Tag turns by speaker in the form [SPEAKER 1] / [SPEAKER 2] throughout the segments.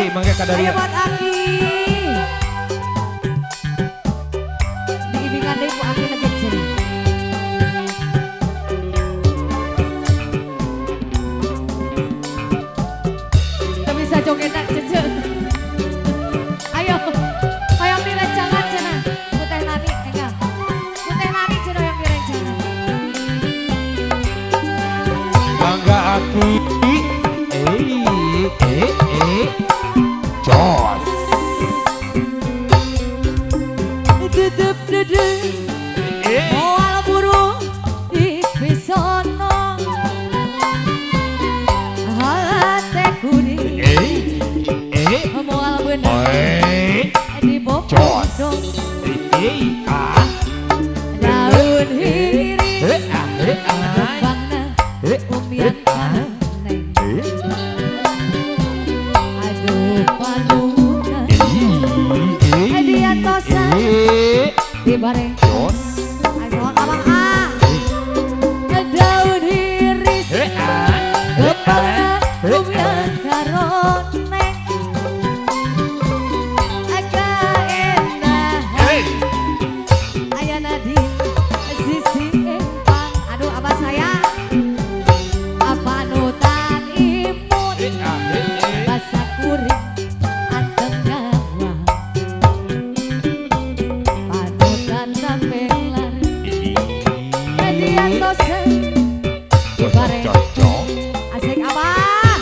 [SPEAKER 1] Aki, mangga ka
[SPEAKER 2] Ayo
[SPEAKER 1] dieu.
[SPEAKER 2] Buat Aki. Diimbingan deui ku Aki legit cenah. Teu bisa jogetna cece. Ayo. Hoyong direncangan cenah. Ku Teh Nani enggal. Ku Teh Nani cenah hoyong direncangan.
[SPEAKER 1] Mangga Aki. Eh, eh, eh. Jos.
[SPEAKER 2] Tetep dede
[SPEAKER 1] Eh.
[SPEAKER 2] moal burung di pisono hate kuring
[SPEAKER 1] Eh. Eh.
[SPEAKER 2] moal beunang
[SPEAKER 1] Eh.
[SPEAKER 2] di
[SPEAKER 1] Jos.
[SPEAKER 2] bopodong
[SPEAKER 1] Eh, ah.
[SPEAKER 2] daun hiris
[SPEAKER 1] Eh, ah, eh, ah.
[SPEAKER 2] kembangna
[SPEAKER 1] Eh,
[SPEAKER 2] umyan
[SPEAKER 1] eh, ah.
[SPEAKER 2] neng
[SPEAKER 1] Eh.
[SPEAKER 2] aduh panutan
[SPEAKER 1] Eh,
[SPEAKER 2] diantosan
[SPEAKER 1] eh.
[SPEAKER 2] di bareng
[SPEAKER 1] Jos.
[SPEAKER 2] ayo abang ah daun hiris
[SPEAKER 1] Eh, ah. Eh,
[SPEAKER 2] kembangna
[SPEAKER 1] ah. Eh,
[SPEAKER 2] umyan karoneng kaendahan
[SPEAKER 1] Eh.
[SPEAKER 2] ayana di sisi empang aduh abah saya panutan imut
[SPEAKER 1] Eh, ah, eh, eh.
[SPEAKER 2] basa kuring anteng nyawa panutan tambelar diantosan di bareng
[SPEAKER 1] Cocok.
[SPEAKER 2] asik abah.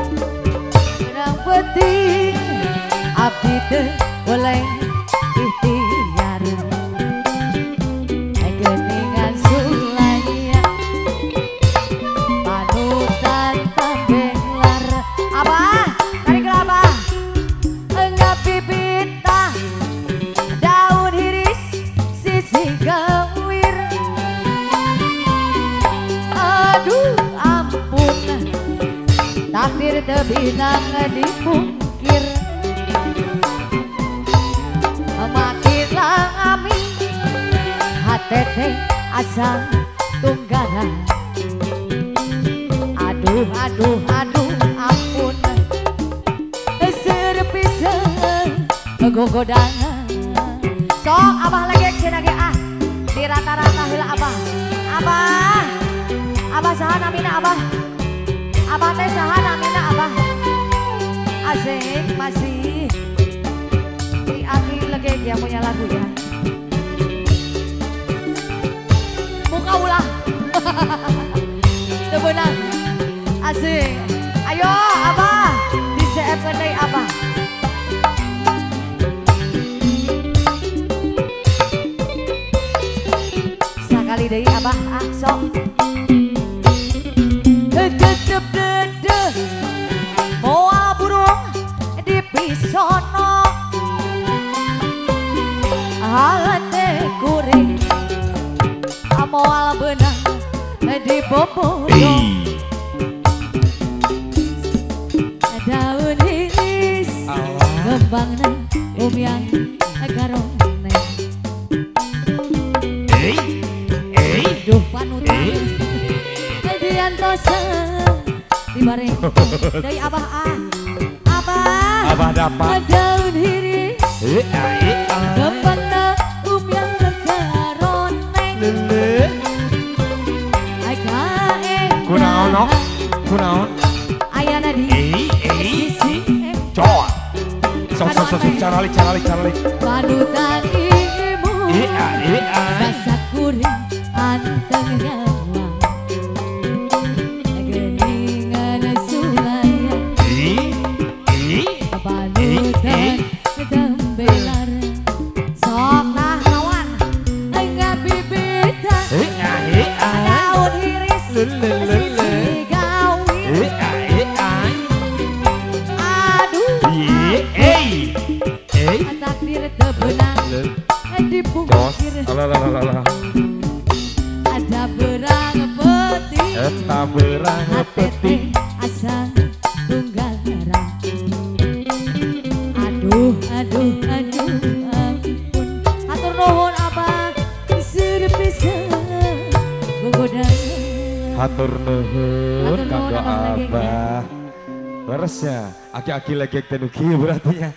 [SPEAKER 2] Menang penting abdi teu boleh ikhtiar geningan sulaya panutan tambenglar abah tarik lah abah ngabibita daun hiris sisi gawir aduh ampun takdir teu binang dipungkir makin lami hate teh asa tunggara aduh aduh aduh ampun seueur pisan gogodangan sok abah lagi cenah ge ah di rata-rata heula abah abah abah saha namina abah abah teh saha namina abah asik masih di Aki Legek yang punya lagu ya muka ulah teu beunang asik ayo abah di CF deui abah sakali deui abah ah sok tetep dedeh moal burung di pisono hate kuring moal beunang di bobodong daun hiris kembangna umyang garoneng
[SPEAKER 1] Eh. Eh.
[SPEAKER 2] duh panutan diantosan di bareng deui abah ah abah
[SPEAKER 1] Abah dapat.
[SPEAKER 2] daun hiris
[SPEAKER 1] Eh, ah, eh, ah.
[SPEAKER 2] kembangna umyang garoneng
[SPEAKER 1] Lele. Kunaon nok? Kunaon?
[SPEAKER 2] Ayana di
[SPEAKER 1] Eh, eh.
[SPEAKER 2] sisi
[SPEAKER 1] Cok. Sok sok sok sok caralik caralik caralik.
[SPEAKER 2] panutan ibu
[SPEAKER 1] Eh, ah, eh, ah.
[SPEAKER 2] basa kuring anteng nyawa geningan sulaya
[SPEAKER 1] Eh, eh.
[SPEAKER 2] panutan tembelar sok nah kawan ngabibita
[SPEAKER 1] Eh, ah, eh, ah.
[SPEAKER 2] daun hiris
[SPEAKER 1] Lele, lele.
[SPEAKER 2] sisi gawir
[SPEAKER 1] Eh, ah, eh, ah.
[SPEAKER 2] aduh
[SPEAKER 1] Eh, eh. Eh.
[SPEAKER 2] takdir teu beunang
[SPEAKER 1] Lele. Jos.
[SPEAKER 2] dipungkir
[SPEAKER 1] Alah, alah, alah, alah.
[SPEAKER 2] ada ber Aduh aduh ampun. Hatur nuhun, Abah, seueur pisan gogodangan.
[SPEAKER 1] Hatur nuhun
[SPEAKER 2] Hatur nuhun,
[SPEAKER 1] kanggo
[SPEAKER 2] Abah Legek, ya.
[SPEAKER 1] Abah. Leres ya, aki-aki legek teh nu kieu berarti ya.